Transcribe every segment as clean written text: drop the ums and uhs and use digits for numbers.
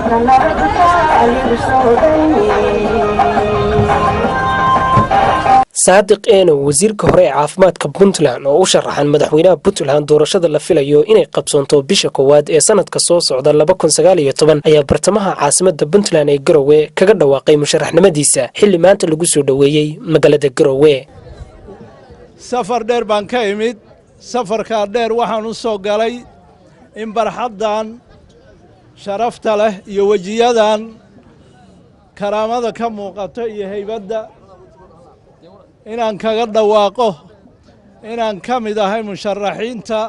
Adna nabadda aligu soo dhaye. Saadiq Eenow, wasiirka hore ee caafimaadka Puntland oo u sharaxan madaxweynaha Puntland doorashada la filayo inay qabsoonto bisha koowaad ee sanadka soo socda 2019, ayaa bartamaha caasimada Puntland ee Garowe kaga dhawaaqay musharaxnimadiisa, xilli maanta lagu soo dhoweeyey magaalada Garowe. Safar dheer baan ka imid. Safarkaa dheer waxaan u soo galay in barxaddan sharafta leh iyo wejiyadan karaamada ka muuqato iyo haybadda inaan kaga dhawaaqo inaan ka mid ahay musharaxiinta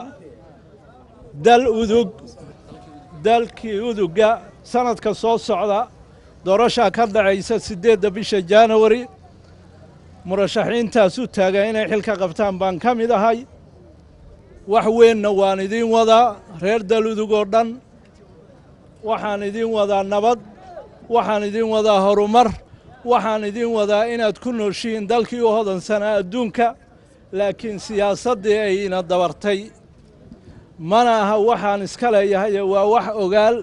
dal Udug, dalkii Udugga. Sanadka soo socda doorashaa ka dhacaysa 8-da bisha January. Murashaxiintaas u taagan inay xilka qabtaan baan ka mid ahay. Wax weynna waan idiin wadaa, reer dal Udug oo dhan. Waxaan idiin wadaa nabad, waxaan idiin wadaa horumar, waxaan idiin wadaa inaad ku nooshihiin dalkii u hodansanaa adduunka. Laakiin siyaasaddii ay ina dabartay mana aha waxaan iska leeyahay, waa wax ogaal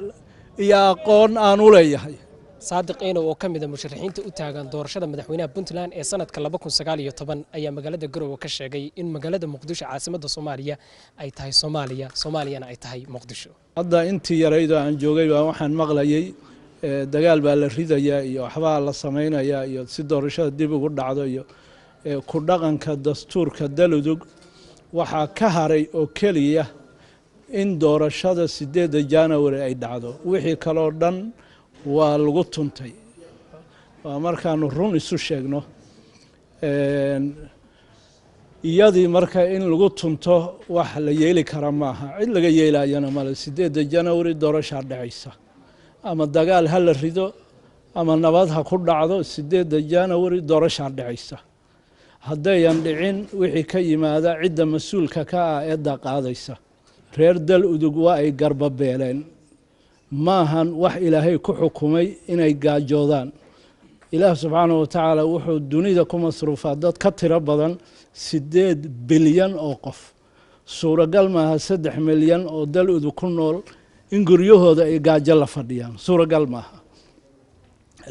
iyo aqoon aan u leeyahay. Saadiq Eenow oo ka mid a musharaxiinta u taagan doorashada madaxweynaha Puntland ee sanadka 2019 ayaa magaalada Garowe ka sheegay in magaalada Muqdisho, caasimada Soomaaliya, ay tahay Soomaaliya, Soomaaliyana ay tahay Muqdisho. Hadda intii yaraydoo aan joogay baa waxaan maqlayay dagaal baa la ridayaa iyo waxbaa la samaynayaa iyo si doorashada dib ugu dhacdo iyo ku dhaqanka dastuurka Daludug. Waxaa ka haray oo keliya in doorashada 8-da January ay dhacdo. Wixii kaloo dhan waa lagu tuntay. Waa markaanu run isu sheegno. Iyadii marka in lagu tunto wax la yeeli kara maaha, cid laga yeelayana male. 8-da January doorashaa dhacaysa. Ama dagaal ha la rido ama nabad ha ku dhacdo, 8-da January doorashaa dhacaysa. Haddayan dhicin, wixii ka yimaada cidda mas-uulka ka ah eedda qaadaysa. Reer dal Udug waa ay garbabeeleen. Maahan wax Ilaahay ku xukumay inay gaajoodaan. Ilaah subxaanahu watacaala wuxuu dunida ku masruufaa dad ka tiro badan 8 bilyan oo qof. Suuragal maaha 3 milyan oo dal Udug ku nool in guryahooda ay gaajo la fadhiyaan. Suuragal maaha,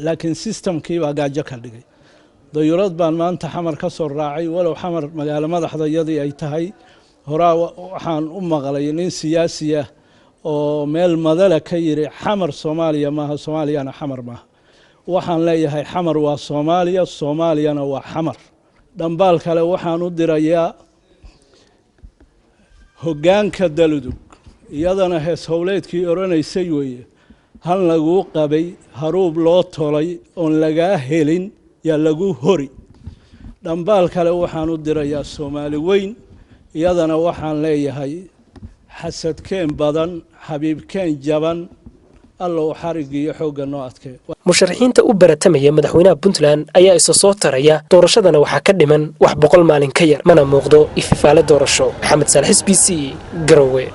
laakiin systemkii baa gaajo ka dhigay. Dayuurad baan maanta Xamar ka soo raacay, walow Xamar magaalo madaxdayadii ay tahay. Horaa waxaan u maqlay nin siyaasi ah oo meel madale ka yidhi "Xamar Soomaaliya maaha, Soomaaliyana Xamar maaha." Waxaan leeyahay Xamar waa Soomaaliya, Soomaaliyana waa Xamar. Dhambaal kale waxaan u dirayaa hoggaanka Daludug. Iyadana hees howleedkii odhanaysay weeye: "Han laguu qabay haruub loo tolay oon lagaa helin yaa lagu hori." Dhambaal kale waxaan u dirayaa Soomaali weyn. Iyadana waxaan leeyahay: xasadkeen badan, xabiibkeen jaban, Allow xarigii iyo xoogga noo adkee. Musharaxiinta u baratamaya madaxweynaha Puntland ayaa isa soo taraya, doorashadana waxaa ka dhiman wax 100 maalin ka yar, mana muuqdo ififaale doorasho. Maxamed Saalax, SBC, Garowe.